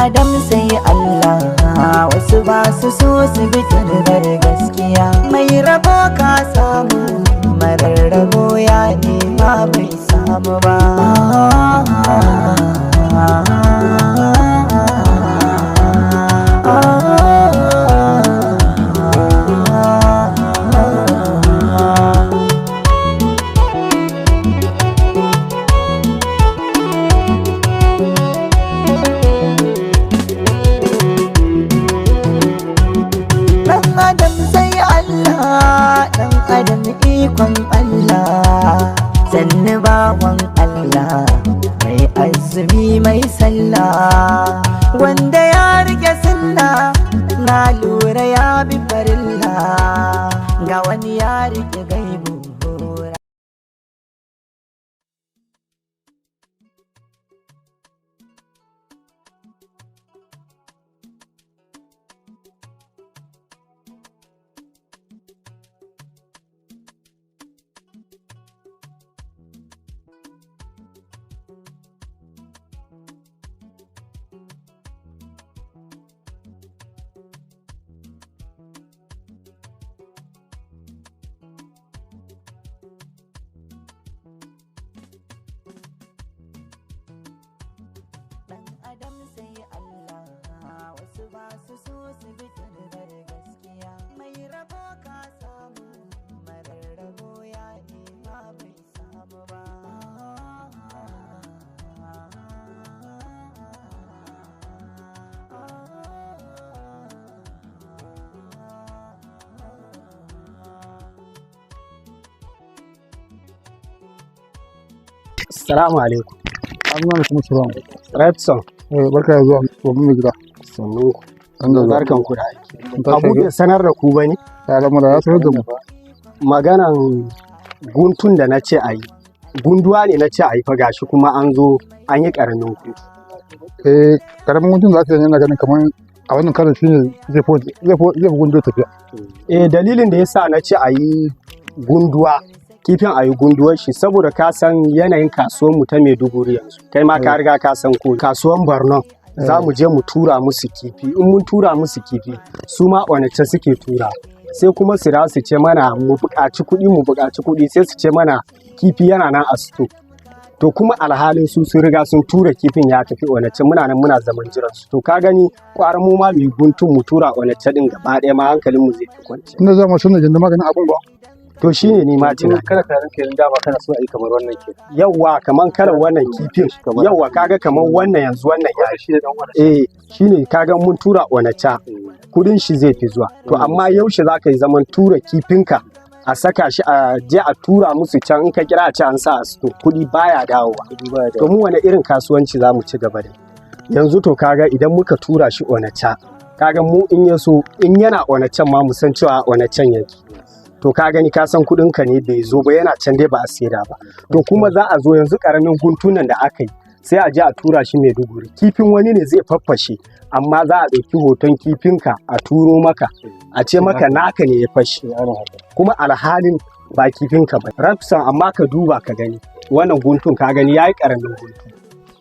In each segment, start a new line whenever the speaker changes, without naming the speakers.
Adam sai Allah, wasu ba su so su bi turbar gaskiya. Mai rabo ka samu, marar rabo ya nema bai samu ba. Dan Adam sai Allah, dan Adam ikon Allah, sannu bawan Allah, mai azumi mai sallah, wanda ya rike sunna, na lura ya bi farilla, ga wani ya rike gaibu. Dan Adam sai Allah, wasu ba su so su bi turbar gaskiya. Mai rabo ka samu, marar rabo ya nema bai samu ba.
Assalamu alaikum.
Amma kuma salam.
Repson.
Eh, barka da zuwa babban mai gida.
Sannu ku.
An da zuwa.
Barkan ku da aiki.
An tashi
Abu bai sanar da ku bane.
Ya lamura ya sanar da mu.
Maganan guntun da na ce a yi. Gunduwa ne na ce a yi fa, gashi kuma an zo an yi ƙaramin guntu.
Eh, karamin guntun da aka yi yana ganin kamar a wannan karin shine zai fi gundo tafiya.
Eh, dalilin da yasa na ce a yi gunduwa, kifin a yi gunduwar shi, saboda ka san yanayin kasuwar mu ta Maiduguri yanzu. Kai ma ka riga ka san ko kasuwan Borno za mu je mu tura musu kifi. In mun tura musu kifi, su ma Onitsha suke tura, sai kuma su dawo su ce mana mu buƙaci kuɗi, mu buƙaci kuɗi, sai su ce mana kifi yana nan a sto. To kuma alhalin su sun riga sun tura kifin ya tafi Onitsha, muna nan muna zaman jiran su. To ka gani, kwara mu ma mu yi guntun mu tura Onitsha din gaba ɗaya ma, hankalin mu zai fi kwanciya.
Tunda za mu sanar da maganin abun ba.
To shine ni ma tunani.
Kana tunanin kenan dama kana so a yi kamar wannan ke.
Yawwa, kaman kalar wannan kifin. Yawwa, kaga kaman wannan yanzu, wannan ya
Shi ne dan wannan.
Eh, shine kaga mun tura Onitsha, kudin shi zai fi zuwa. To amma yaushe za ka yi zaman tura kifinka a saka shi a je a tura musu can, in ka kira a ce an sa a sto, kudi baya dawowa. To mu wani irin kasuwanci za mu ci gaba da yanzu? To kaga idan muka tura shi Onitsha, kaga mu in ya so in yana Onitshan ma mu san cewa Onitshan yake. To ka gani, ka san kudin ka ne bai zo ba, yana can dai ba a saida ba. To kuma za a zo yanzu karamin guntunan da aka yi, sai a je a tura shi Maiduguri, kifin wani ne zai faffashe, amma za a ɗauki hoton kifinka a turo maka, a ce maka naka ne ya fashe, kuma alhalin ba kifinka ba. Rafsan, amma ka duba ka gani wannan guntun, ka gani yayi karamin guntu.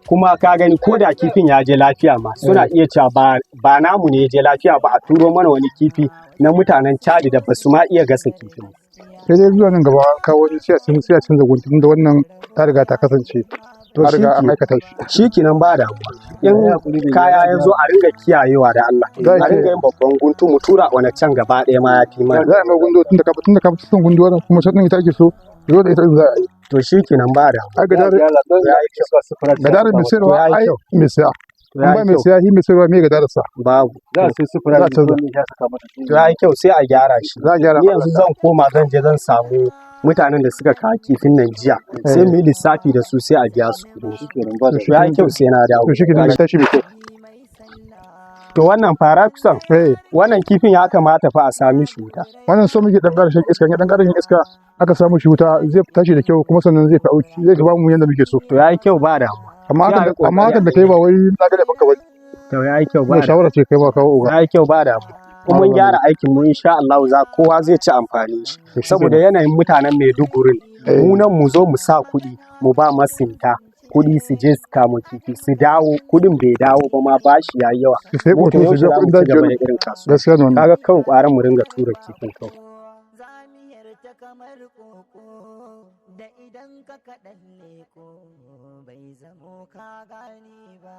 Kuma ka gani ko da kifin ya je lafiya ma, suna iya cewa ba namu ne ya je lafiya ba, a turo mana wani kifi na mutanen Chadi da basu ma iya gasa kifin ba.
Sai dai zuwa nan gaba an kawo wani sai a canza guntun da wannan ta riga ta kasance.
To
An riga an
shi
aikata shi.
shi kenan, ba damuwa. In kaya ya zo a ringa kiyayewa da Allah, a ringa yin babban guntu, mu tura wani can gaba ɗaya ma ya fi mana.
Za a mai gundo tunda ka fi son gundo wannan kuma sannan ita ake so zo da ita za a yi.
To shi kenan, ba damuwa.
Ai gadarar mai sayarwa
Ya yi
ai
kyau.
mai saya.
To
In
ya
ba
yi
mai
kyau.
saya, shi mai sayarwa mai gadarar sa.
Babu.
Za a sai sufura
Za a canza.
ya saka mata.
To ya yi kyau, sai a gyara shi.
Za a gyara.
Ni yanzu zan koma, zan je zan samu mutanen da suka kawo kifin nan jiya, sai mu yi lissafi da su, sai a biya su kuɗin su. To ya yi kyau, sai na dawo.
To shi kenan, tashi mai kyau.
To wannan fara kusan
Eh,
wannan kifin ya kamata fa a sami shi wuta.
Wannan so muke dan ƙarshen iska, in dan ƙarshen iska aka samu shi wuta zai tashi da kyau, kuma sannan zai fi auki, zai fi bamu yanda muke so.
To ya yi kyau, ba damuwa.
Amma
Sai a
hakan
yi
amma
ƙoƙari
hakan da
a
kai ba wai na ga laifin ka bane.
To ya yi kyau, ba
Wannan
damuwa.
shawara ce kai ba kawo oga.
Ya yi kyau, ba damuwa. In mun gyara aikin mu, insha Allah za kowa zai ci amfani shi.
To shi
Saboda
kenan.
yanayin mutanen Maiduguri ne.
Eh.
Mu nan mu zo mu sa kuɗi mu ba masinta. Kuɗi su je su kamo kifi su dawo, kuɗin bai dawo ba ma, bashi yayi yawa.
Su sai
Mu to
koto su
yaushe
biya
za mu
kuɗin
ci
daji
gaba da
wannan.
irin kasuwa?
Gaskiya ne wannan.
Kaga kawai ƙwara mu ringa tura kifin kawai.
Zamiyar ta kamar koko da idan ka kaɗan leko bai zamo ka gane ba,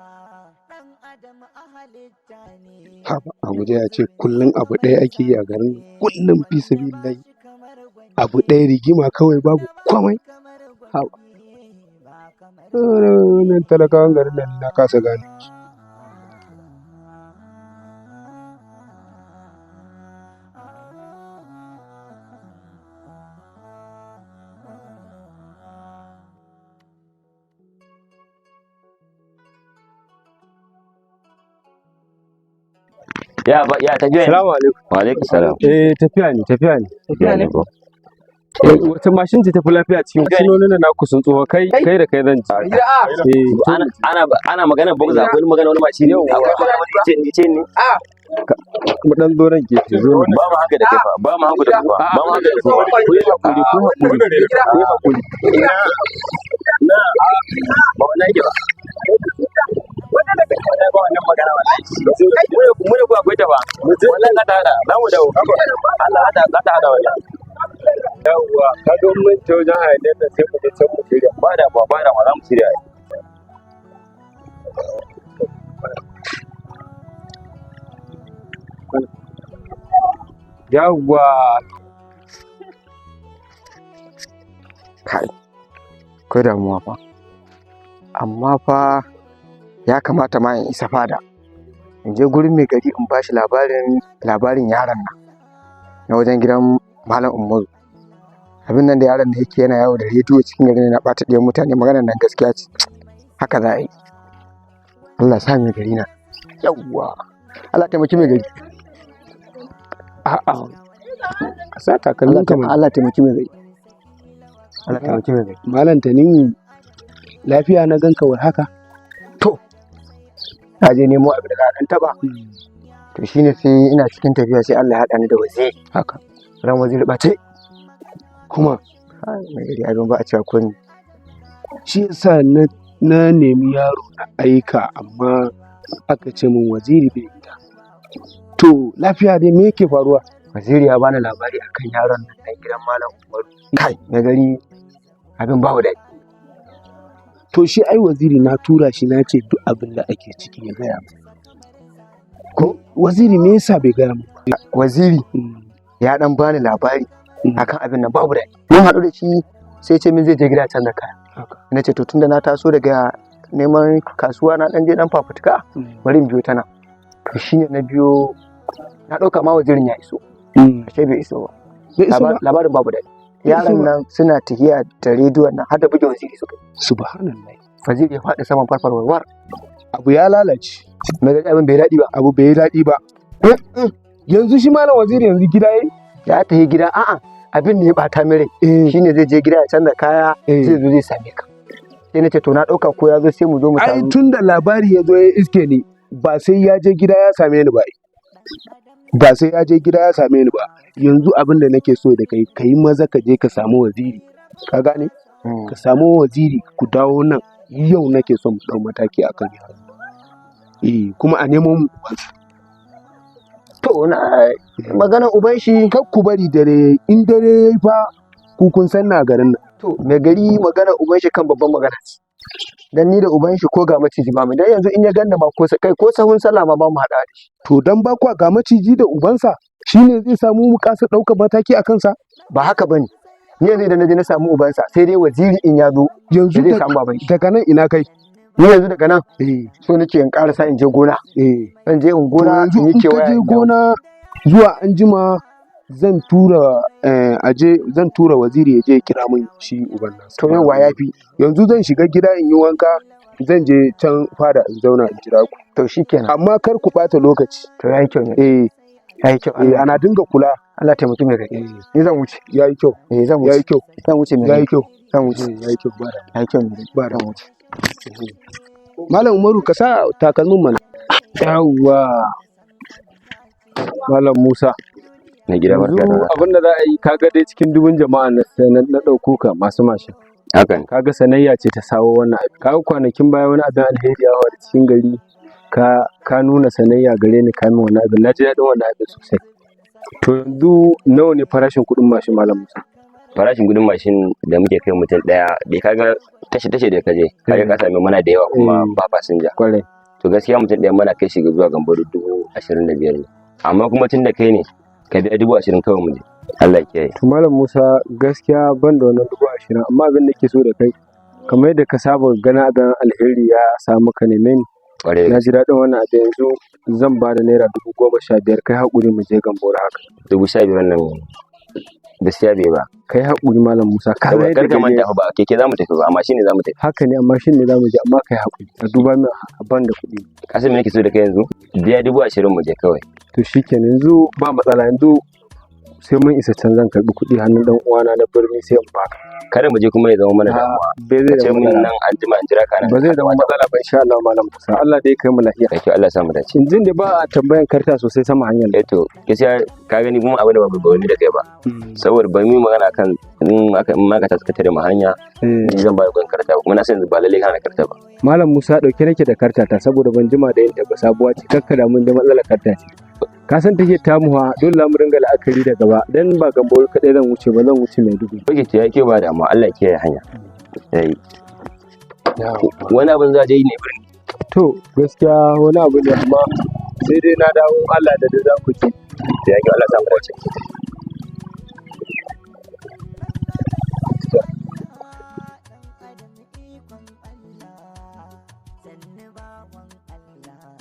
ɗan adam a halitta ne.
Haba, Abuja ya ce kullum abu ɗaya ake yi a garin nan. Kullum fi sabilillahi abu ɗaya, rigima kawai, babu komai. Haba, wannan talakawan garin nan na kasa gane su.
Ya ba ya tafiya ne.
Salamu alaikum.
Wa alaikum salam.
Eh, tafiya ne, tafiya ne.
Tafiya ne ko?
Wata mashin ce tafi lafiya cikin mashinonin nan naku sun tsoho, kai kai da kai zan ci. Eh,
Ana ana ana magana boxer, akwai magana wani mashin. Akwai magana wani ce ni ce ni.
Mu dan zo nan gefe, zo nan.
Ba mu haka da kai fa, ba mu haka da kai fa, ba mu haka da kai fa.
Ku yi hakuri, ku hakuri, ku yi hakuri.
Ba wannan yake ba. Wannan ba wannan magana wallahi. Mu ne ku akwai ta ba. Wannan za ta hada, za mu dawo. Allah za ta hada wallahi.
Yawwa, ka ga mun ta wajen hayaniyar nan, sai mu je can mu shirya.
Ba da ba, ba da ma, za mu shirya.
Yawwa.
Kai, akwai damuwa fa. Amma fa ya kamata ma in isa fada, in je gurin mai gari in bashi labarin yaron nan na wajen gidan Malam Umaru. Abin nan da yaron nan yake, yana yawo da rediyo cikin garin na ɓata ɗiyan mutane, maganar nan gaskiya ce. Haka za a yi. Allah sa mai gari na. Yawwa, Allah taimaki mai gari.
A'a, ka sa takalmin
Allah
ka mana.
Allah taimaki mai gari, Allah taimaki mai gari.
Malam Tanimu, lafiya na ganka war haka?
To, na je nemo abu da za a ɗan taɓa. To shine sai ina cikin tafiya sai Allah ya haɗa ni da Waziri.
Haka.
Ran Waziri ɓace.
Kuma
Kai, mai gari, abin ba a cewa komi.
Shi yasa na nemi yaro na aika, amma aka ce min Waziri bai gida. To lafiya dai, me yake faruwa?
Waziri ya bani labari akan yaron nan na gidan Malam Umaru. Kai, mai gari, abin babu daɗi.
To shi ai Waziri na tura shi, na ce duk abin da ake ciki ya gaya min.
Ko?
Waziri me yasa bai gaya min ba?
Waziri ya dan bani labari akan abin nan babu daɗi. Mun haɗu da shi sai ce min zai je gida canza kaya.
Haka.
Na ce to tunda na taso daga neman kasuwa, na ɗan je ɗan fafutuka, bari in biyo ta nan. To shine na biyo, na ɗauka ma Wazirin ya iso. Ashe bai iso ba.
Bai iso ba?
Labarin babu daɗi.
Bai iso
Yaron
ba.
nan suna tafiya da rediyon nan har da buge Waziri suka yi.
Subhanallah.
Waziri ya faɗi saman farfarwarwar.
Abu ya lalace.
Mai gari, abin bai daɗi ba.
Abu bai yi daɗi ba. Yanzu shi Malam Waziri yanzu gida yayi?
Ya tafi gida, a'a, abin da ya bata min rai shine zai je gida ya canza kaya, zai zo zai same ka. Sai na ce to na ɗauka ko ya zo sai mu zo mu
Ai
taru.
tun da labari ya zo ya iske ni, ba sai ya je gida ya same ni ba. Ba sai ya je gida ya same ni ba. Yanzu abin da nake so da kai, ka yi maza ka je ka samu Waziri. Ka gane? Ka samu Waziri ku dawo nan. Yau nake son mu ɗau mataki akan yaro. Eh, kuma a nemo mu ubansa.
To na maganar uban shi.
Kar ku bari dare yayi. In dare yayi fa, ku kun san na garin nan.
To mai gari, maganar uban shi kan babban magana ce. Dan ni da uban shi ko ga maciji ba mu, dan yanzu in ya ganna ma ko kai ko sahun sallah ma ba mu haɗa da shi.
To dan ba kwa ga maciji da ubansa shine zai samu mu kasa ɗaukar mataki a kansa?
Ba haka bane. Ni yanzu idan na je na samu ubansa, sai dai Waziri in ya zo
Yanzu
zai samu baban shi.
Daga nan ina kai?
Ni yanzu daga nan so nake in karasa in je gona. Zan je in gona
To yanzu
in yi
in ka
kewaya
je
in dawo.
gona zuwa anjima zan tura aje zan tura Waziri ya je ya kira min shi uban nasa.
To yauwa, yafi.
Yanzu zan shiga gida in yi wanka, zan je can fada in zauna in jira ku.
To shikenan.
Amma kar ku ɓata lokaci.
To yayi kyau ne.
Eh.
Yayi kyau.
Eh, ana dinga kula.
Allah taimaki mai gari. Ni zan wuce.
Yayi kyau.
Eh, zan wuce.
Yayi kyau.
Zan wuce mai
Yayi
gari.
kyau.
Zan wuce.
Yayi kyau, ba da.
Yayi kyau mai gari.
Ba da.
Zan wuce.
Malam Umaru, ka sa takalmin mana.
Yawwa. Malam Musa.
Na gida, barka da
Yanzu abin da za a yi, kaga dai cikin dubun jama'a na sai na ɗauko ka masu mashin.
Haka ne.
Kaga sanayya ce ta sawo wannan abu. Kaga kwanakin baya wani abin alheri ya faru cikin gari, ka nuna sanayya gare ni, ka min wannan abin, na ji daɗin wannan abin sosai. To yanzu nawa ne farashin kuɗin mashin, Malam Musa?
Farashin gudun mashin da muke kai mutum ɗaya da kaga tashi tashi da kaje kaga ka sami mana da yawa kuma ba fasinja.
Kwarai.
To gaskiya mutum ɗaya muna kai shi zuwa Gamboru 25,000 ne, amma kuma tun da kai ne ka biya 20,000 kawai mu je. Allah ya kiyaye.
To Malam Musa, gaskiya ban da wannan 20,000, amma abin da ke so da kai, kamar yadda ka saba ganin abin alheri ya samu ka neme ni.
Kwarai.
Na ji daɗin wannan abin, yanzu zan ba da naira 15,000, kai haƙuri mu je Gamboro haka.
15,000 nan gaskiya bai ba.
Kai haƙuri, Malam Musa, ka ga
Saboda
yadda
kar ka
gari
manta fa ba keke za mu tafi ba, amma shine za mu tafi.
Haka ne, amma shin ne za mu je, amma kai haƙuri a duba min a ban da kuɗi.
Ka san me nake so da kai yanzu? Biya 20,000 mu je kawai.
To shikenan, yanzu ba matsala, yanzu sai mun isa can zan karɓi kuɗi hannun ɗan uwana na birni sai in baka.
Kada mu je kuma ya zama mana damuwa.
Bai zai
Ka ce
zama
mun
matsala.
nan an jima in jira ka nan.
Ba zai zama matsala ba insha Allah, Malam Musa. Allah dai kai mu lafiya.
Da kyau, Allah ya sa mu dace.
Injin da ba a tambayan karta sosai sama hanyar.
Eh to gaskiya ka gani kuma abin da ba wani da kai ba. Saboda ba mu yi magana kan in aka in maka ta suka tare mu hanya ni zan ba da kuɗin karta ba, kuma na san yanzu ba lallai kana da karta ba.
Malam Musa, ɗauke nake da karta ta saboda ban jima da yin ta ba, sabuwa ce, kakka da mun da matsalar karta ce. Ka san take tamuwa, dole za mu ringa la'akari da gaba, dan ba Gambo kaɗai zan wuce ba, zan wuce Maiduguri.
Oke, to ya ke ba damuwa, Allah ya kiyaye hanya. Yayi. Wani abin za a je yi ne birni.
To gaskiya wani abu ne, amma sai dai na dawo, Allah da da za ku ci.
To ya ke, Allah ya sa mu dace.
Adam ikon Allah, sannu bawan Allah,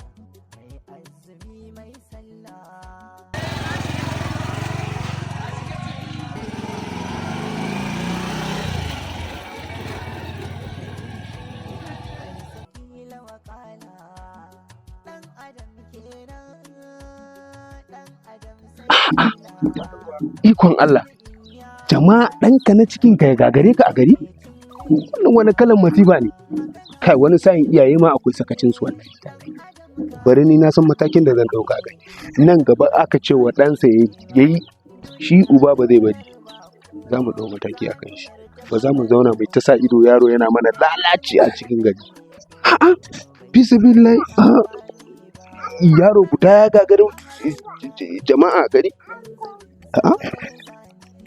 mai azumi mai sallah. Kila wakala, ɗan adam kenan, ɗan adam sai Allah.
Ikon Allah, jama'a, ɗanka na cikin ka ya gagare ka a gari, wannan wani kalan masifa ne. Kai, wani sa'in iyaye ma akwai sakacin su wallahi. Bari ni na san matakin da zan ɗauka a gani nan gaba. Aka ce wa ɗansa ya yi shi uba ba zai bari, za mu ɗau mataki a kan shi. Ba za mu zauna mai ta sa ido yaro yana mana lalaci a cikin gari. A'a, fisibillahi, a'a. Yaro guda ya gagari jama'a a gari. A'a,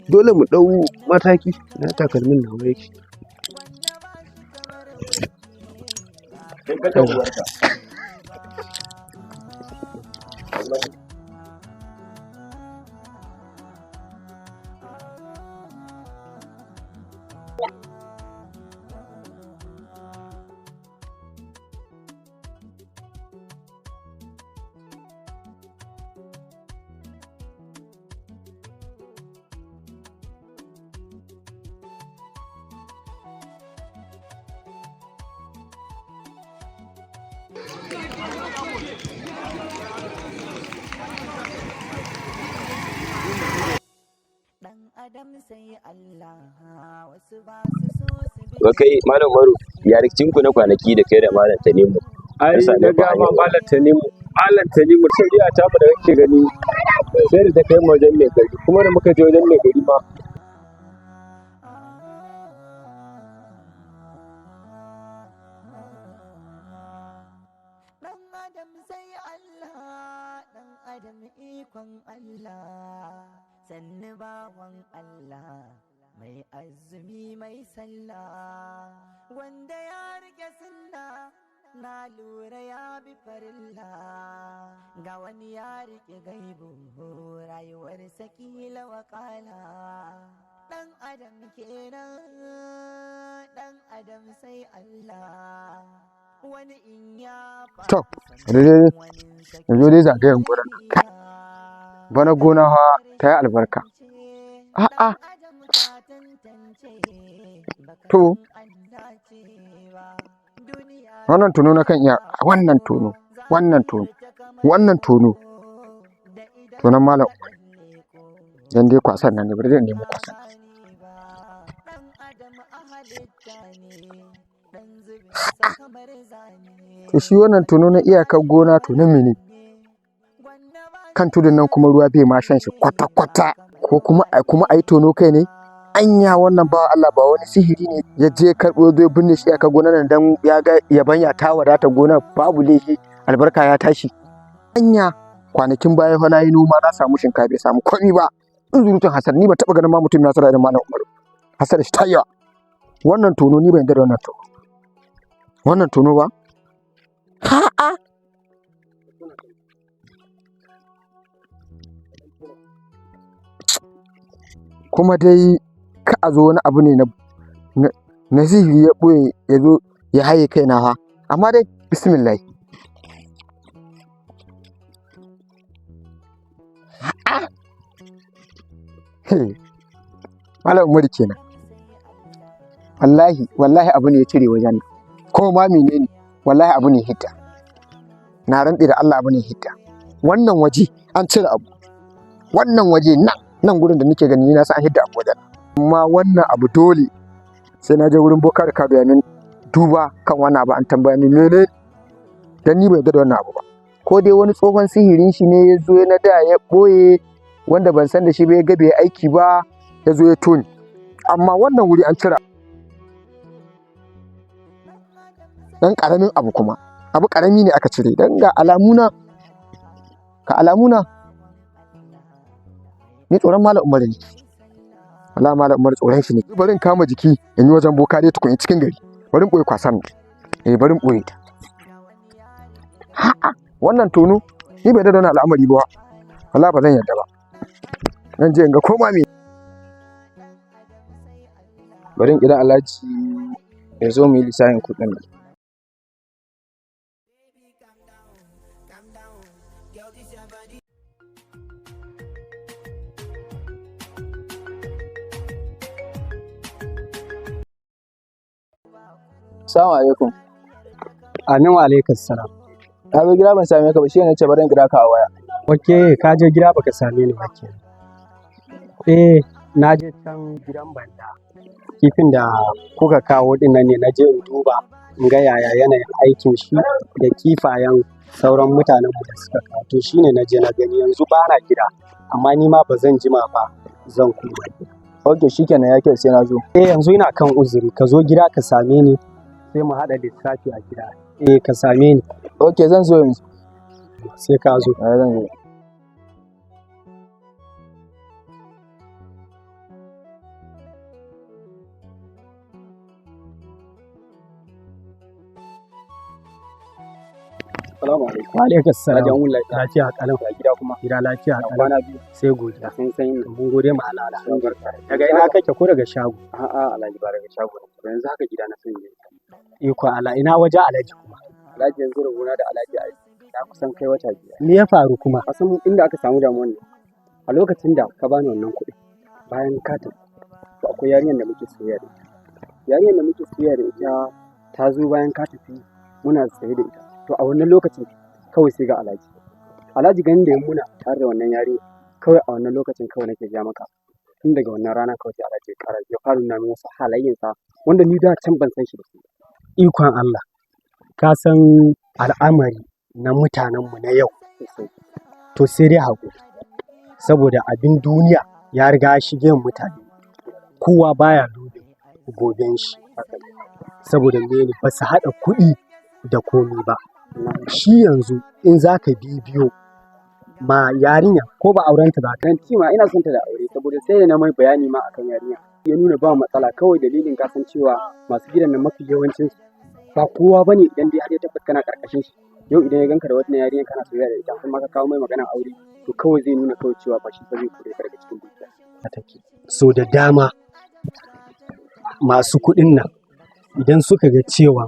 dole mu ɗau mataki. Na takalmin nawa yake? Yawwa.
Ɗan adam sai Allah, wasu ba su so su bi.
Wai kai Malam Umaru, ya rikicin ku na kwanaki da kai da Malam Tanimu?
Ai
An same
na
ku a
ga ma
hanyar.
Malam Tanimu, Malam Tanimu shari'a ta mu da kake gani sai da ta kai mu wajen mai gari, kuma da muka je wajen mai gari ma
Ɗan adam sai Allah, ɗan adam ikon Allah, sannu bawan Allah, mai azumi mai sallah, wanda ya rike sunna, na lura ya bi farilla, ga wani ya rike gaibu, rayuwar sakila wakala. Ɗan adam kenan, ɗan adam sai Allah. Wani in ya
To, yanzu dai yanzu dai zagayen gurin nan. Kai, bana gona fa ta yi albarka. A'a, to, wannan tono na kan iya, wannan tono, wannan tono, wannan tono, tonon Malam Umar. Dan dai kwasan nan ne, bari dai in nemi kwasan. To shi wannan tono na iyakar gona tonon mene? Kan tudun nan kuma ruwa bai ma shan shi kwata-kwata, ko kuma a yi tono kai ne? Anya wannan bawa Allah ba wani sihiri ne ya je karɓo zai binne shi aka gonar nan dan ya ga yabanya ta wadata gonar, babu laifi, albarka ya tashi. Anya kwanakin baya fa na yi noma, na samu shinkafa, bai samu komai ba. In zurutun hasad, ni ba taɓa ganin ma mutum ya hasada irin Malam Umaru. Hasada shi ta yawa. Wannan tono, ni ban yarda da wannan tono, wannan tono ba. Ha'a, kuma dai ka a zo wani abu ne na sihiri ya ɓoye ya zo ya haye kaina fa. Amma dai bismillah. A'a. Hey, Malam Umaru kenan. Wallahi wallahi abu ne ya cire wajen nan, ko ma menene, wallahi abu ne hidda. Na rantse da Allah abu ne hidda. Wannan waje an cire abu. Wannan waje nan nan gurin da nake gani, ni na san an hidda abu wajen. Amma wannan abu dole sai na je wurin boka da kado min duba kan wannan abu, an tambaya min mene, dan ni bai yarda da wannan abu ba. Ko dai wani tsohon sihirin shi ne ya zo na da ya ɓoye, wanda ban san da shi ba, ya ga bai aiki ba, ya zo ya tone. Amma wannan wuri an cire dan ƙaramin abu, kuma abu ƙarami ne aka cire, dan ga alamuna, ka alamuna. Ni tsoron Malam Umaru ne, wallahi Malam Umaru tsoron shi ne. Bari in kama jiki in yi wajen boka dai tukun cikin gari. Bari in ɓoye kwasan nan, eh, bari in ɓoye ta. Ha'a, wannan tono ni bai da wani al'amari ba, wallahi ba zan yarda ba. Nan je in ga koma me.
Bari in kira Alhaji ya zo mu yi lissafin kuɗin nan. Assalamu alaikum.
Amin wa alaikas salam.
Na zo gida ban same ka ba, shi ne nace bari in kira ka a waya.
Ok, ka je gida baka same ni ba kenan. Eh, na je can gidan banda. Kifin da kuka kawo din nan ne na je in duba in ga yaya yanayin aikin shi da kifayen sauran mutanen mu da suka kawo. To shine na je na gani, yanzu ba na gida, amma ni ma ba zan jima ba, zan koma gida.
Ok, shikenan, ya kyau, sai na zo.
Eh, yanzu ina kan uzuri, ka zo gida ka same ni sai mu haɗa lissafi a gida. Eh, ka same ni.
Ok, zan zo yanzu.
Sai ka zo.
Eh, zan zo. Assalamu alaikum.
Wa alaikas salam.
Alhaji, an wuni lafiya?
Lafiya kalau.
Ya gida kuma?
Gida lafiya kalau.
Kwana biyu.
Sai godiya.
Sun san yin
Mun gode ma Allah.
sun barka.
Daga ina kake, ko daga shago?
A'a Alhaji, ba daga shago ne. Yanzu haka gida na son je.
Iko Allah, ina waje Alhaji kuma?
Alhaji, yanzu rabona da Alhaji ai ya kusan kai wata 5.
Me ya faru kuma?
Ka san inda aka samu damuwan ne. A lokacin da ka bani wannan kuɗi bayan ka tafi, to akwai yarinyar da muke soyayya da ita. Yarinyar da muke soyayya da ita ta zo bayan ka tafi, muna tsaye da ita. To a wannan lokacin kawai sai ga Alhaji. Alhaji ganin da ya muna tare da wannan yarinya kawai a wannan lokacin kawai nake gaya maka. Tun daga wannan rana kawai sai Alhaji ya ƙara ya fara nuna min wasu halayensa wanda ni da can ban san shi da su.
Ikon Allah. Ka san al'amari na mutanenmu na yau. To sai dai haƙuri. Saboda abin duniya ya riga ya shige mutane. Kowa baya dubin goben shi. Saboda mene, ba su haɗa kuɗi da komi ba. Shi yanzu in za ka bibiyo ma yarinya, ko ba aurenta ba ka
Dan ma ina son ta da aure, saboda sai da na mai bayani ma akan yarinya. Ya nuna ba matsala, kawai dalilin ka san cewa masu gidan nan mafi yawancin su ba kowa bane, idan dai har ya tabbata kana karkashin shi. Yau idan ya ganka da wannan yarinya kana soyayya da ita, kuma ka kawo mai maganar aure, to kawai zai nuna kawai cewa ba shi ba zai kore ka daga cikin dukiya.
Take. So da dama masu kuɗin nan idan suka ga cewa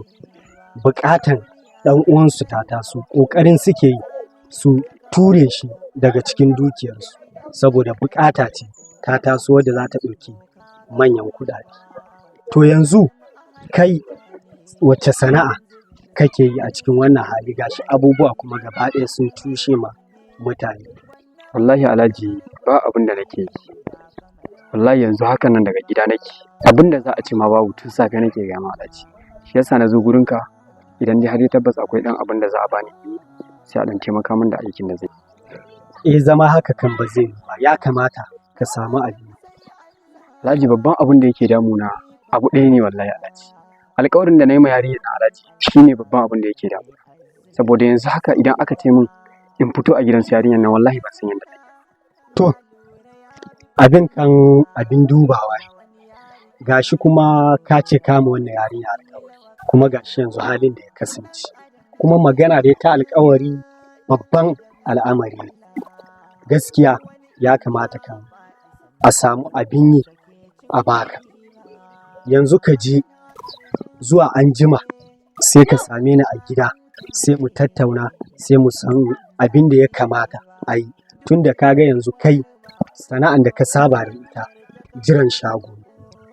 buƙatan ɗan uwansu ta taso, ƙoƙarin suke yi su ture shi daga cikin dukiyarsu, saboda buƙata ce ta taso wadda za ta ɗauki manyan kuɗaɗe. To yanzu kai wacce sana'a kake yi a cikin wannan hali, gashi abubuwa kuma gaba ɗaya sun tushe ma mutane?
Wallahi Alhaji, ba abin da nake yi. Wallahi yanzu hakan nan daga gida nake. Abin da za a ce ma babu, tun safe nake gaya ma Alhaji. Shi yasa na zo gurinka, idan dai har ya tabbas akwai ɗan abin da za a bani, sai a ɗan taimaka min da aikin da zai.
Eh, zama haka kan ba zai yi ba, ya kamata ka samu abin.
Alhaji, babban abin da yake damuna abu ɗaya ne wallahi Alhaji. Alƙawarin da na yi ma yarinyar nan Alhaji shine babban abin da yake damuna. Saboda yanzu haka idan aka ce min in fito a gidan su yarinyar nan, wallahi ban san yadda.
To, abin kan abin dubawa ne. Gashi kuma ka ce kama wannan yarinya alƙawari, kuma gashi yanzu halin da ya kasance. Kuma magana dai ta alƙawari babban al'amari ne. Gaskiya ya kamata kan a samu abin yi a baka. Yanzu ka je, zuwa anjima sai ka same ni a gida, sai mu tattauna, sai mu san abin da ya kamata a yi. Tunda ka ga yanzu kai sana'an da ka saba da ita jiran shago ne.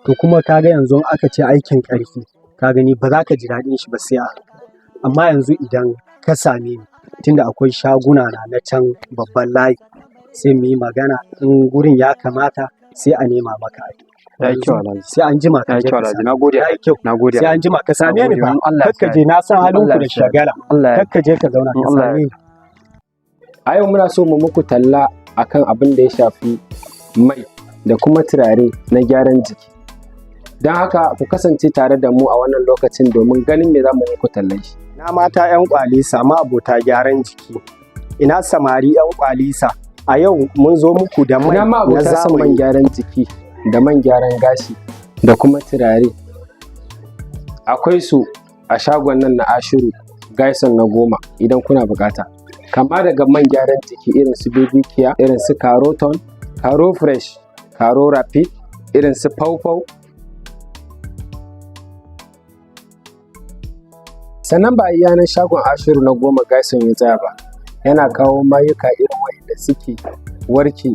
To kuma ka ga yanzu in aka ce aikin ƙarfi, ka gani ba za ka ji daɗin shi ba sai a hankali. Amma yanzu idan ka same ni, tunda akwai shaguna na na can babban layi, sai mu yi magana, in gurin ya kamata sai a nema maka aiki.
Ya yi kyau Alhaji.
Sai an jima ka
Ya yi
je
kyau
ka
Alhaji.
same
Na gode.
Ya yi kyau.
Na gode.
Sai an jima ka same ni fa.
In Allah ya
Kakka je, na san halinku
Allah
da
ya sa.
shagala.
Allah ya
Kakka je ka zauna, ka
Allah ya
same ni.
A yau muna so mu muku talla akan abin da ya shafi mai da kuma turare na gyaran jiki. Don haka ku kasance tare da mu a wannan lokacin domin ganin me za mu muku tallan shi.
Ina mata 'yan kwalisa ma'abota gyaran jiki. Ina samari 'yan kwalisa. A yau mun zo muku da mai
Ina ma
na
abota son man
zamani.
gyaran jiki da man gyaran gashi da kuma turare. Akwai su a shagon nan na Ashiru Gaison na goma idan kuna bukata. Kama daga man gyaran jiki irin su Baby Care, irin su Caroton, Caro Fresh, Caro Rapid, irin su Pawpaw. Sannan ba a iya nan shagon Ashiru na goma Gaison ya tsaya ba. Yana kawo mayuka irin waɗanda suke warke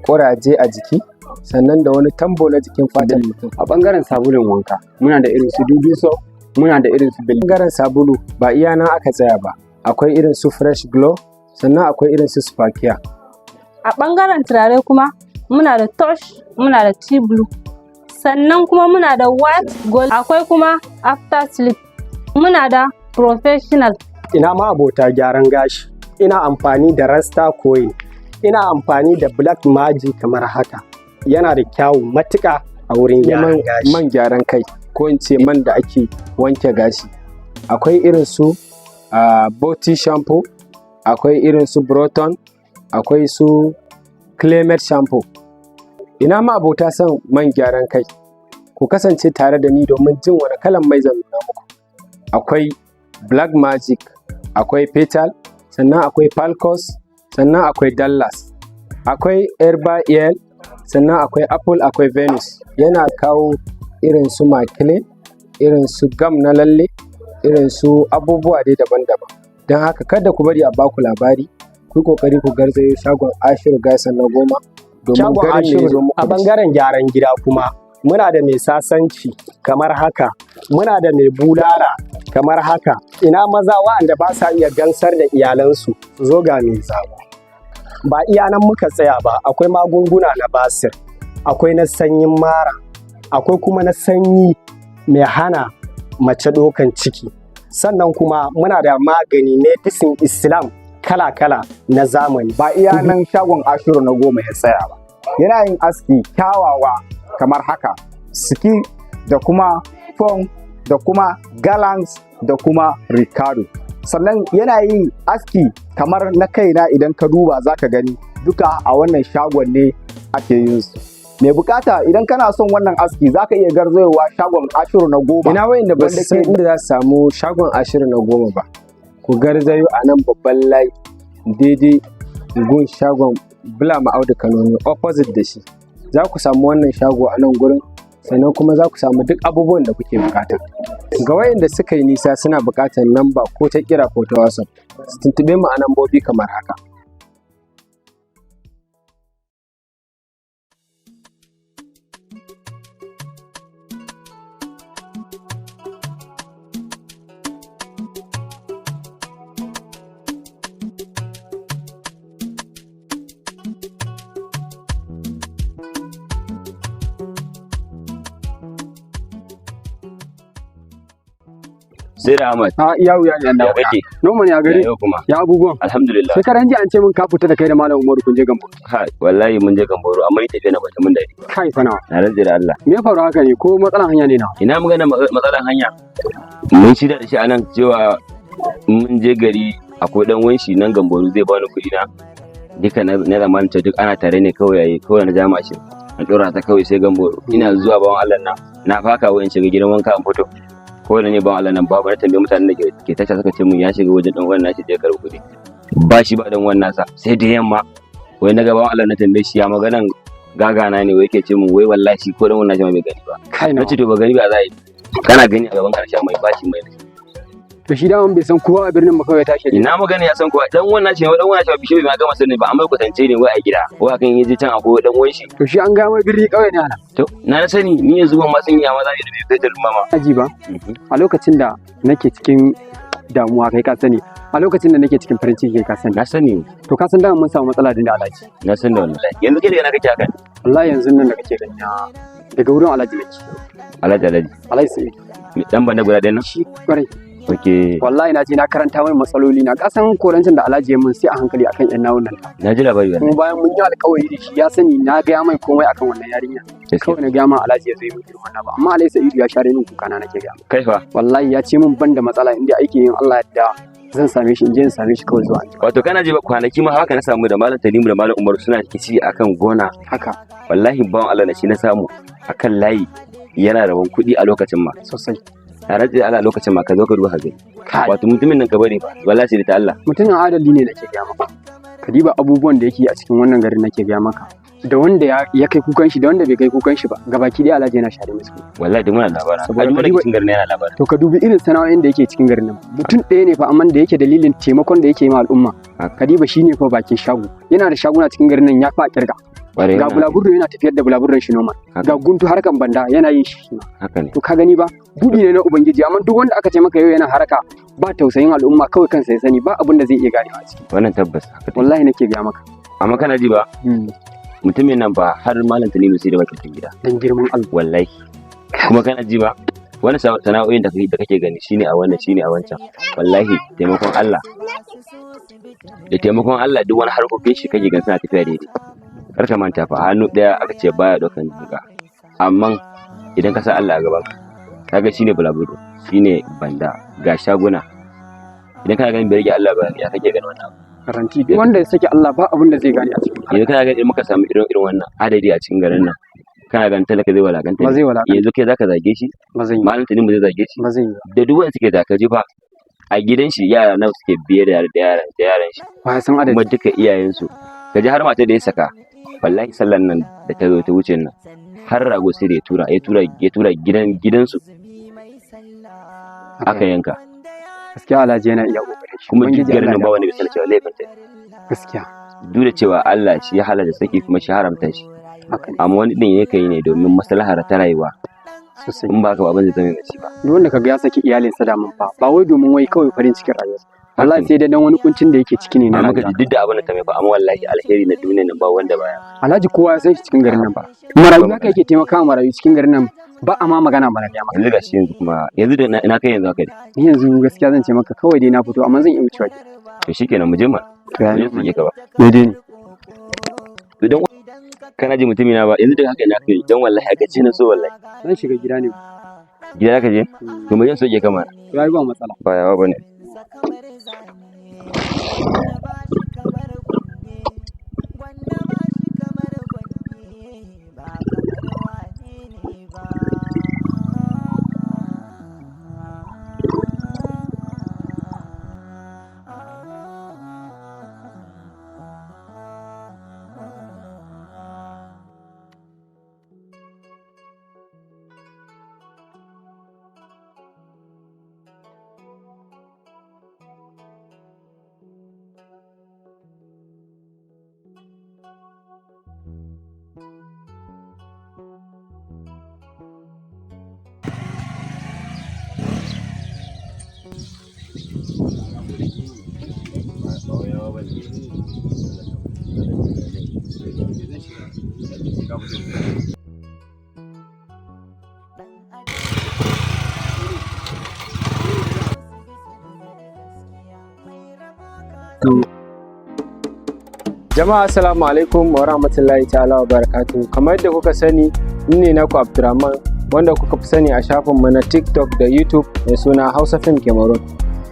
ƙuraje a jiki, sannan da wani tambo na jikin fatan mutum.
A ɓangaren sabulun wanka muna da irin su Dudu Soap, muna da irin su Bil.
Ɓangaren sabulu ba iya nan aka tsaya ba. Akwai irin su Fresh Glow, sannan akwai irin su Spakia.
A ɓangaren turare kuma muna da Tosh, muna da Tea Blue. Sannan kuma muna da White Gold, akwai kuma After Sleep. Muna da Professional.
Ina ma'abota gyaran gashi. Ina amfani da Rasta Coin. Ina amfani da Black Magic kamar haka. Yana da kyawu matuƙa a wurin gyaran
Man,
gashi.
man gyaran kai ko in ce man da ake wanke gashi. Akwai irin su Boti shampoo, akwai irin su Broton, akwai su Clement shampoo. Ina ma abota son man gyaran kai? Ku kasance tare da ni domin jin wani kalan mai zan nuna muku. Akwai Black Magic, akwai Petal, sannan akwai Falcos, sannan akwai Dallas, akwai Herba El, sannan akwai Apple, akwai Venus. Yana kawo irin su makilin, irin su gam na lalle, irin su abubuwa dai daban-daban. Don haka kada ku bari a baku labari, ku yi ƙoƙari ku garzayo shagon Ashiru Gaison na goma domin
Shagon
ganin me ya zo
Ashiru
muku
a
da shi.
bangaren gyaran gida kuma muna da mai sasanci kamar haka, muna da mai bulala kamar haka. Ina maza wa'anda ba sa iya gansar da iyalansu, su zo ga mai zago. Ba iya nan muka tsaya ba, akwai magunguna na basir, akwai na sanyin mara, akwai kuma na sanyi mai hana mace ɗaukan ciki. Sannan kuma muna da magani medicine Islam kala-kala na zamani.
Ba iya nan shagon Ashiru na goma ya tsaya ba. Yana yin aski kyawawa kamar haka: siki da kuma fon da kuma galans da kuma ricardo. Sannan yana yin aski kamar na kaina, idan ka duba za ka gani duka a wannan shagon ne ake yin su. Mai bukata, idan kana son wannan aski, za ka iya garzayowa shagon Ashiru na goma.
Ina wayanda ba su
wanda
san inda za su samu shagon Ashiru na goma ba? Ku garzayo a nan babban layi, daidai gun shagon Bulama Audu Kanoni, opposite da shi. Za ku samu wannan shago a nan gurin, sannan kuma za ku samu duk abubuwan da kuke bukata. Ga wayanda suka yi nisa suna bukatar namba ko ta kira ko ta WhatsApp, su tuntuɓe mu a nambobi kamar haka.
Sai da Ahmad.
A iya wuya ne
Ya
Allah.
kake?
Noma ne a gari.
Ya yau kuma.
Ya abubuwan.
Alhamdulillah.
Sai karan ji an ce min ka fita da kai da Malam Umaru kun je Gambo.
Kai, wallahi mun je Gamboro amma ni tafiya na bata mun daɗi.
Kai fa nawa.
Na rantse da Allah.
Me ya faru haka ne ko matsalan hanya ne na?
Ina magana matsalan hanya. Mun shirya da shi anan cewa mun je gari akwai dan wanshi nan Gamboro zai bani kuɗi na. Duka na zamanin cewa duk ana tare ne kawai yayi kawai na jama shi. Na ɗora ta kawai sai Gamboro. Ina zuwa bawan Allah nan na faka wayan shiga gidan wanka an fito. Ko da ne bawan Allah nan babu, na tambayi mutanen da ke tasha suka ce mun ya shiga wajen dan uwan nashi je karɓi kuɗi. Ba shi ba dan uwan nasa sai da yamma wai na gaban Allah na tambaye shi ya maganan gagana ne, wai yake ce mun wai wallahi shi ko dan wannan jama'a bai gani ba.
Kai
na
nawa.
ce to ba gani ba za a yi, kana gani a gaban karshen mai bashi mai.
To shi daman bai san kowa a birnin ba kawai ya tashi.
Ina magana ya san kowa, dan wannan ce dan wannan ce bishe bai ma gama sani ba, amma kwatance ne wai a gida wai akan yaje can akwai dan uwan shi.
To shi an ga mai birni kauye ne ana.
To na sani ni yanzu ban ma san ya ma za ni da bai fetur mama.
Aji ba. A lokacin da nake cikin damuwa kai ka sani. A lokacin da nake cikin farin ciki kai ka sani.
Na sani.
To ka san dama mun samu matsala da Alhaji.
Na san da wannan. Yanzu kai daga na kake haka?
Wallahi yanzu nan da kake gani na daga wurin Alhaji nake.
Alhaji Alhaji.
Alhaji Sa'idu.
Dan banda guda ɗayan nan?
Shi kwarai.
Okay.
Wallahi na je na karanta mai matsaloli na. Ka san korancin da Alhaji ya mun sai a hankali akan yan nawun nan.
Na ji labari wannan.
Kuma bayan mun yi alkawari da shi ya sani na gaya mai komai akan wannan yarinya. Kawai na gaya ma Alhaji ya zo yi min irin wannan ba. Amma Alhaji Sa'idu ya share min kuka na nake gaya.
Kai fa.
Wallahi ya ce min ban da matsala inda aiki yin Allah yadda zan same shi in je in same shi kawai zuwa anjima.
Wato kana ji ba kwanaki ma haka na samu da Malam Tanimu da Malam Umaru suna rikici akan gona.
Haka.
Wallahi bawan Allah na shi na samu akan layi yana rabon kuɗi a lokacin ma.
Sosai.
A rantse Allah lokacin ma ka zo ka duba ka gani. Wato mutumin nan ka bari ba wallahi sai da ta Allah.
Mutumin adali ne nake gaya maka. Ka diba abubuwan da yake a cikin wannan garin nake gaya maka. Da wanda ya kai kukan shi da wanda bai kai kukan shi ba gabaki ɗaya Alhaji yana share musu.
Wallahi duk muna labarin.
Saboda
A duk
ka diba
cikin garin yana labarin.
To ka dubi irin sana'o'in da yake cikin garin nan. Mutum ɗaya ne fa amma da yake dalilin taimakon da yake yi ma al'umma. Ka diba shi ne fa bakin shago. Yana da shaguna cikin garin nan ya fa a kirga.
Ƙwarai
Ga
yana-
bulaburdo yana tafiyar da bulaburdon shi noma. Ga guntu harkan banda yana yin shi.
Haka ne.
To ka gani ba buɗi ne na Ubangiji amma duk wanda aka ce maka yau yana haraka ba tausayin al'umma kawai kansa ya sani ba abin da zai iya ganewa a ciki.
Wannan tabbas haka take.
Wallahi nake gaya maka.
Amma kana ji ba mutumin nan ba har Malam Tanimu sai da bakin gida.
Dan girman Allah.
Wallahi. Kuma kana ji ba wani sana'o'in da kake gani shine a wannan shine a wancan. Wallahi taimakon Allah. Da taimakon Allah duk wani harkokin shi kake gani suna tafiya daidai. Kar ka manta fa hannu ɗaya aka ce baya ɗaukan jinka. Amma idan ka sa Allah a gaban ka kaga shine bulaburo shine banda ga shaguna. Idan kana ganin bai rage Allah ba ya kake ganin wannan abu?
Garanti duk wanda ya saki Allah ba abin da zai gane a cikin.
Yanzu kana ganin idan muka samu irin irin wannan adadi a cikin garin nan kana ganin talaka zai walakanta
Ba
ne?
zai walakanta.
Yanzu kai zaka zage shi?
Ba zai yi.
Malam Tanimu zai zage shi?
Ba zai yi ba.
Da duk wanda suke zaka ji fa a gidan shi yara nawa suke biye da yaran da yaran shi.
Ba ya san adadi.
Kuma duka iyayensu. Ka ji har matar da ya saka wallahi sallan nan da ta zo ta wuce nan har rago sai da ya tura gidan gidansu aka yanka.
Gaskiya Alhaji yana iya kokarin shi.
Kuma duk
Ubangiji
garin
Allah
nan ba
ya
wanda bai san cewa laifin ta ne.
Gaskiya.
Duk da cewa Allah shi ya halalta saki kuma shi haramta shi.
Haka ne.
Amma wani din yakan yi ne domin maslahar ta rayuwa.
Sosai.
In ba haka ba abin zai zama mai ba.
Duk wanda kaga ya saki iyalinsa daman fa ba wai domin wai kawai farin cikin rayuwarsa. Wallahi sai dai dan wani kuncin da yake ciki ne na
Amma ka
rayuwa.
ji duk da abin da ta mai fa amma wallahi alheri na duniya nan ba wanda baya.
Alhaji kowa ya san shi cikin garin nan ba. Marayu haka yake taimakawa marayu cikin garin nan ba a ma magana mana gaya maka.
Yanzu gashi yanzu kuma yanzu da ina kai yanzu haka dai.
Ni yanzu gaskiya zan ce maka kawai dai na fito amma zan iya wucewa gida.
To shikenan mu je ma.
To ya
Mu je su je ka ba.
Daidai ne.
To dan kana ji mutumina ba yanzu da haka ina kai dan wallahi aka ce na so wallahi.
Zan shiga gida ne.
Gida ka je? To mu je soke ka mana.
To ai ba matsala.
Ba yawa bane.
Barakatuh. Jama'a, assalamu alaikum wa rahmatullahi ta'ala wa barakatuh. Kamar yadda kuka sani, ni ne naku Abdurrahman, wanda kuka fi sani a shafinmu na TikTok da YouTube mai suna Hausa Film Cameroon.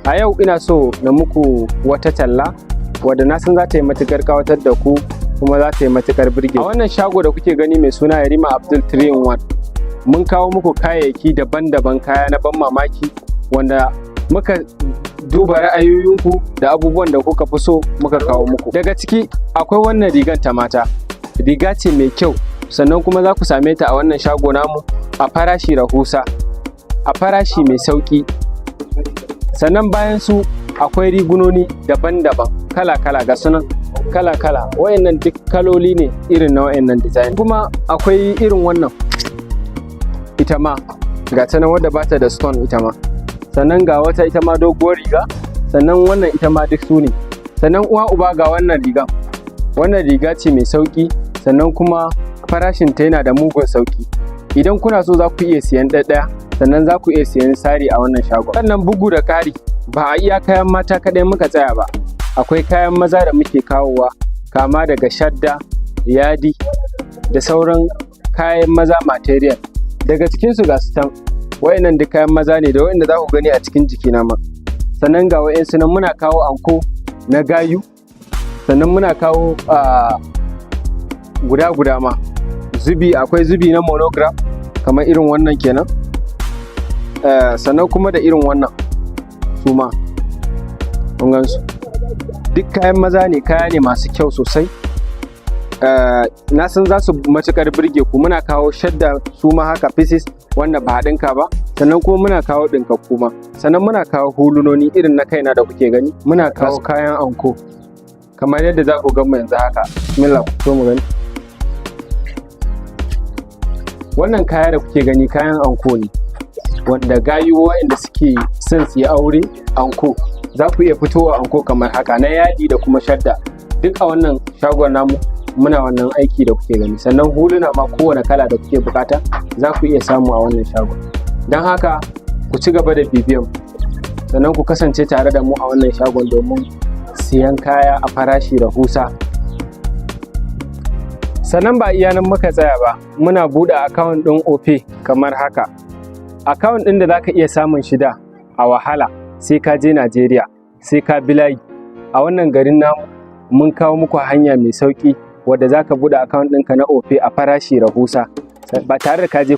A yau ina so na muku wata talla wadda na san za ta yi matuƙar ƙawatar da ku kuma za ta yi matuƙar birge. A wannan shago da kuke gani mai suna Yarima Abdul 3 in 1, mun kawo muku kayayyaki daban-daban, kaya na ban mamaki wanda muka duba ra'ayoyinku da abubuwan da kuka fi so muka kawo muku. Daga ciki akwai wannan rigan ta mata. Riga ce mai kyau, sannan kuma za ku same ta a wannan shago namu a farashi rahusa, a farashi mai sauƙi. Sannan bayan su akwai rigunoni daban-daban, kala-kala, ga sunan kala-kala. Wayannan duk kaloli ne irin na wayannan design. Kuma akwai irin wannan ita ma, ga ta nan wadda bata da stone ita ma. Sannan ga wata ita ma doguwar riga, sannan wannan ita ma duk su ne. Sannan uwa uba ga wannan rigan. Wannan riga ce mai sauƙi, sannan kuma farashin ta yana da mugun sauƙi. Idan kuna so za ku iya siyan ɗaya, sannan za ku iya siyan sari a wannan shagon. Sannan bugu da ƙari, ba a iya kayan mata kaɗai muka tsaya ba, akwai kayan maza da muke kawowa, kama daga shadda, yadi da sauran kayan maza material. Daga cikinsu ga su can, wayannan duk kayan maza ne da wayanda za ku gani a cikin jikina ma. Sannan ga wayansu nan, muna kawo anko na gayu, sannan muna kawo guda guda ma zubi. Akwai zubi na monogram kamar irin wannan kenan, sannan kuma da irin wannan su ma, kun gansu duk kayan maza ne, kaya ne masu kyau sosai. Na san za su matuƙar birge ku. Muna kawo shadda su ma haka, pieces wanda ba a ɗinka ba, sannan kuma muna kawo ɗinkakku ma. Sannan muna kawo hulunoni irin na kaina da kuke gani. Muna kawo kayan anko kamar yadda za ku gan mu yanzu haka. Bismillah, ku so mu gani. Wannan kaya da kuke gani kayan anko ne, wanda gayu waɗanda suke son su yi aure anko, za ku iya fitowa anko kamar haka na yadi da kuma shadda. Duk a wannan shagon namu muna wannan aiki da kuke gani. Sannan huluna ma, kowane kala da kuke bukata za ku iya samu a wannan shagon. Don haka ku ci gaba da bibiyan, sannan ku kasance tare da mu a wannan shagon domin siyan kaya a farashi rahusa. Sannan ba iya nan muka tsaya ba, muna buɗe account ɗin Opay kamar haka. Account ɗin da za ka iya samun shida a wahala sai ka je Najeriya, sai ka bi layi. A wannan garin namu mun kawo muku hanya mai sauƙi wadda za ka buɗe account ɗinka na Opay a farashi rahusa ba tare da ka je.